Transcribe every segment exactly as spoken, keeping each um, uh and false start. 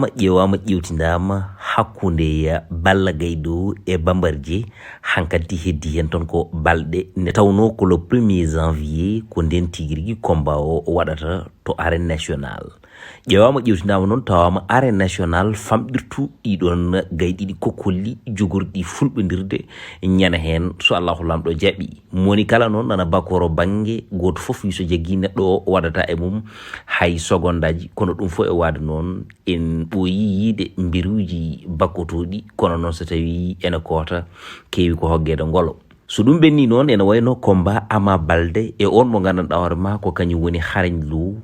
Ƴeewaama, ƴeewtindaama hakkunde Balla Gaye ɗo e Bambarje. Hankanti heddi heen toon ko balɗe, nde tawnoo ko le premier janvier, ko ndeen tigi rigi combat o waɗata to arène nationale. Ƴeewaama, ƴeewtindaama noon, tawaama arène nationale famɗirtu ɗiɗon gayɗi ɗi kokkolli jogorɗi fulɓindirde, ñana heen so Allahu Laamɗo jaɓi. Mo woni kala noon nana bakoro bannge, gooto fof wi so jaggii neɗɗo o waɗata e mum hay sogondaaji, kono ɗum fof e waade noon en ɓooyii yiide mbiruuji bakkotooɗi, kono noon so tawii ene koota keewi ko hoggeede ngolo. So ɗum ɓennii noon, ene wayno combat Ama Baldé e oon mo nganndanɗaa hoore maa ko kañum woni Xarañ Lo,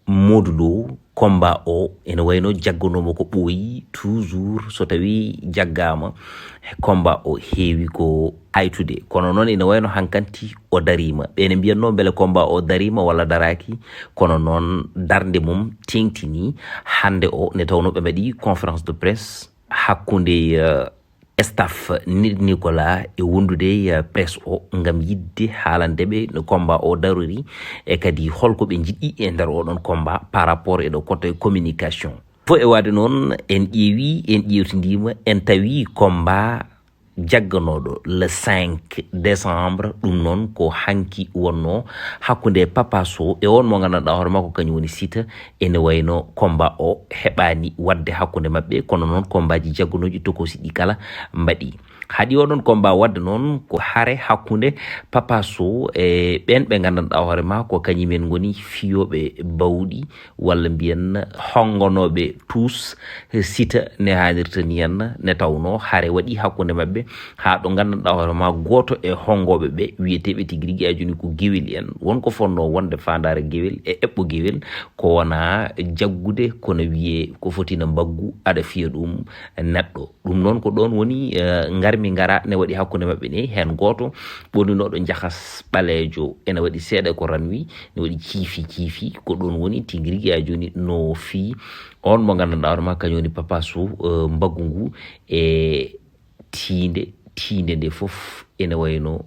Modou Lo, combat o ene wayno jagganoomo ko ɓooyi toujours, so tawii jaggaama, combat o heewi ko aytude. Kono noon ene wayno hankanti o dariima. Ɓe ene mbiyatnoo mbele combat o dariima walla daraaki, kono noon darnde mum teeŋtinii hannde o, nde tawnoo ɓe mbaɗi conférence de presse hakkunde, eh, staff Ni-, Nicolas e wondude e presse o ngam yiɗde haalande ɓe no combat o darori e kadi holko ɓe njiɗi e nder oɗon combat par rapport e ɗo koto e communication. Fof e waade noon, en ƴeewi, en ƴeewtindiima, en tawi combat jagganooɗo le cinq décembre, ɗum noon ko hanki wonnoo hakkunde Papa Sow e on mo nganndanɗaa hoore makko kañum woni Siteu. Ene wayno combat o heɓaani waɗde hakkunde maɓɓe, kono noon combatji jagganooji tokosiɗi kala mbaɗi. Haɗi oɗon combat waɗde noon ko hare hakkunde Papa Sow e ɓeen ɓe nganndanɗaa hoore maa ko kañum en ngoni fiyooɓe bawɗi walla mbiyen honngonooɓe tuus Siteu ne haanirta ni en, ne tawnoo hare waɗi hakkunde maɓɓe haa ɗo nganndanɗaa hoore maa gooto e honngooɓe ɓe wiyeteeɓe tigi rigi a jooni ko gewel en, won ko fonnoo wonde faandaare gewel e eɓɓo gewel ko wonaa jaggude kono wiyee ko foti na mbaggu aɗa fiya ɗum neɗɗo. Ɗum noon ko ɗoon woni, eh, ngarmi ngara ne waɗi hakkunde maɓɓe ni. Heen gooto ɓorninooɗo njahas ɓaleejo ene waɗi seeɗa ko ranwi, ne waɗi ciifi ciifi. Ko ɗoon woni tigi rigi a jooni no fii on mo nganndanɗaa hoore maa kañum woni Papa Sow, eh, mbaggu ngu e tiinde, tiinde nde fof ene wayno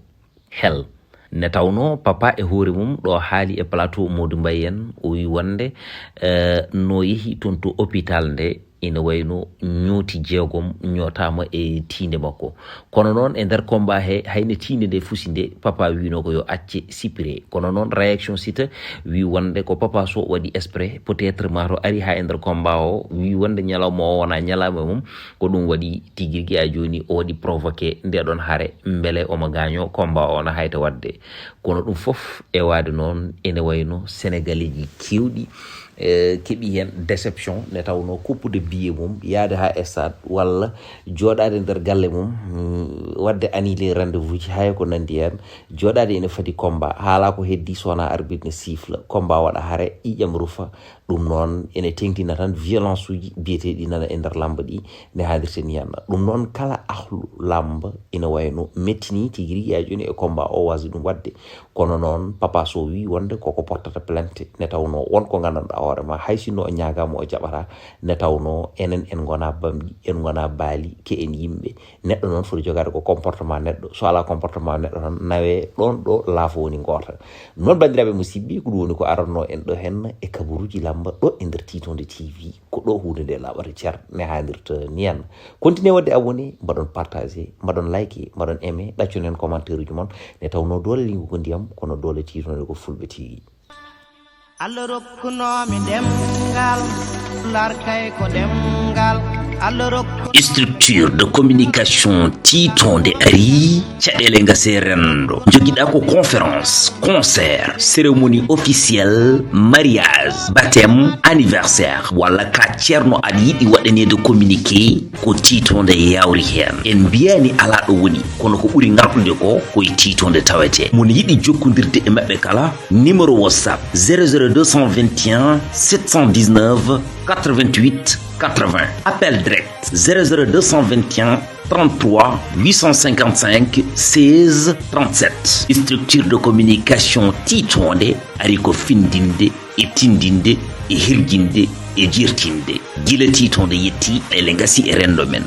hel. Ne tawnoo Papa e hoore mum ɗo haali e plateau Modou Mbaye en, o wi wonde, eh, no yehi toon to hôpital nde ene wayno ñooti jeegom ñootaama e tiinde makko. Kono noon e nder combat he, hayno tiinde nde fusi nde, Papa wiino ko yo acce sipire. Kono noon réaction Siteu wi wonde ko Papa Sow waɗi exprès, peut-être maa to ari haa e nder combat o, wi wonde ñalawma o wonaa ñalawma mum, ko ɗum waɗi tigi rigi a jooni o waɗi provoqué nde ɗon hare, mbele omo gaaño combat o na hayta waɗde. Kono ɗum fof e waade noon ene wayno Sénégalais ji keewɗi, eh, keɓi heen déception, nde tawnoo koppude billet mum, yaade haa stade walla jooɗaade nder galle mum, mm, waɗde annulé rendez-vous ji, hay ko nanndi heen. Jooɗaade ene fadi combat, haalaa ko heddii so wonaa arbitre ne siffla, combat waɗa hare, ƴiiƴam rufa. Ɗum noon ene teeŋtina tan violence uji biyeteeɗi nana e nder lamba ɗi ne haadirta ni hannde. Ɗum noon kala ahlu lamba ina wayno mettini tigi rigi a jooni e combat o wasde ɗum waɗde. Kono noon Papa Sow wi wonde koko portata plainte, ne tawnoo won ko nganndanɗaa hoore ma, hay sinno o ñaagaama o jaɓata, ne tawnoo enen en ngonaa bamɗi, en ngonaa baali, ke en yimɓe. Neɗɗo noon foti jogaade ko comportement neɗɗo. So alaa comportement neɗɗo tan, nawee ɗoon ɗo laafo woni ngoota. Noon, banndiraaɓe musidɓe, ko ɗum woni ko arannoo en ɗo heen e kabaruuji lamba ɗo e nder Tiitonde T V. Ko ɗo huunde nde laaɓata cer, ne haadirta ni en. Continuez waɗde abonné, mbaɗon partagé, mbaɗon like, mbaɗon aimé, ɗaccon heen commentaire uji mon. Ne tawnoo doole liingu ko ndiyam, kono doole tiitonde ko fulɓe tigi. Allah rokkunoomi ɗemngal, larkay ko ɗemngal. Allah rokku- Structure de communication Tiitonde ari, caɗeele ngase renndo. Jogiɗa ko conférence, concert, cérémonie officielle, mariage, baptême, anniversaire, walla ka ceerno aɗa yiɗi waɗaneede communiqué, ko Tiitonde yawri heen. En mbiyaani alaa ɗo woni, kono ko ɓuri ŋarɗude ko, ko e Tiitonde tawetee. Mon yiɗi jokkondirde e maɓɓe kala, numéro WhatsApp zéro zéro deux cent vingt et un sept cent dix-neuf quatre-vingt-huit quatre-vingts. Appel direct zéro zéro deux cent vingt et un trente-trois huit cent cinquante-cinq seize trente-sept. Structure de communication Tiitonde ari ko findinde e tindinde e hirjinde e jertinde. Gila Tiitonde yetti, ele ngasi e renndo men.